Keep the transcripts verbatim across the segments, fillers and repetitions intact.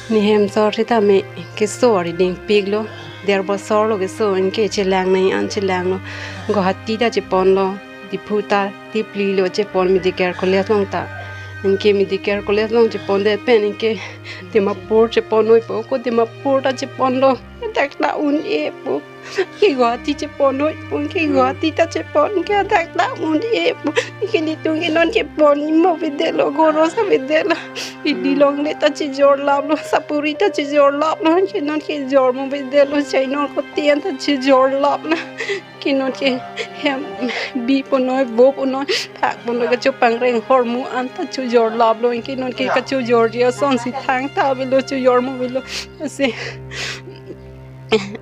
Nehem sor sitame keso ari dingpiklo, der bosor lo keso, anke chelang nangji an chelanglo. Guwahati ta cheponlo, Diphu ta, Dipli lo chepon medical college along ta. Anke medical college along chepondet pen anke Dimapur chepon noi pu, ko Dimapur ta cheponlo. Dak ta un-e pu. Ke Guwahati chepon noi pu, ke Guwahati ta chepon, ke dak ta un-e pu. Ke nelitum ke non ke pon mo avedetlo, goros avedetlo. Ili longle ta chejor laplo, sapuri ta chejor laplo. Ke non ke jor mo avedetlo, chai non kotian ta chejor laplo. Ke non ke hem bi pon noi, bo pon noi, phak pon noi, kachopang reng hormu an ta chojor laplo. Ke non ke kachojor ji ason si thangta avelo, chojor mo avelo. Lasi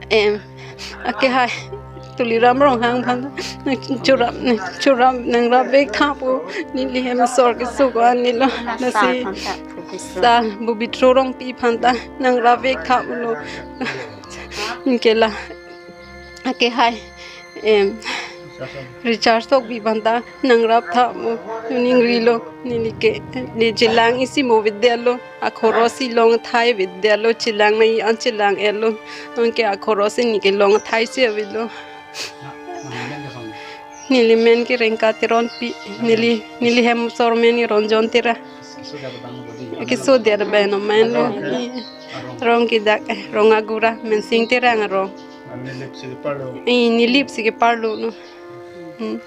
em, akehai Tuliram Ronghang aphan ta, nang churap, nang churap, nangrap vek tha pu, neli hem sor keso ko-an neli lo. Lasi sa Bubitro Rongpi aphan ta nangrap vek tha pulo. Anke la akehai em, Richard Sokbi aphan ta nangrap tha pu, ningri lo, neli ke, ne chelang isi mo avedetlo, akhoros si long thai avedetlo, chelang nangji an chelang-etlo, anke akhoros si neli ke long thai si avelo. Neli men ke Rengka Teronpi, neli, neli hem sor men ke Ronjon Tera. Keso der pen amen lo. Arong ke dak, eh, Rong Agura, Mensing Terang arong. Neli lip si keparlo. Eh, neli lip si keparlo no. Hmm.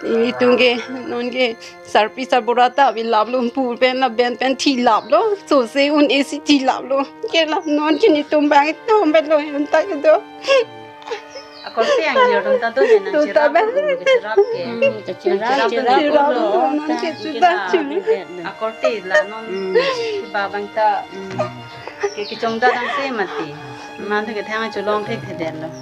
Nelitum ke non ke sarpi sarbura ta avi laplo, pu pen laben pen thi laplo. Sose un-e si thi laplo. Ke la non ke nelitum bang itum pen lo yon ta kedo. Akorte angjir atum ta do ne nang. Tu ta cherap ben. Cherap ke. Hmm, ta cherap, cherap, cherap cherap lo. Non ke sudah chuli. Akorte la non. Hmm. Ba bang ta, hmm, ke kechongda dang se mati. Man ke thang cholong thekthedetlo.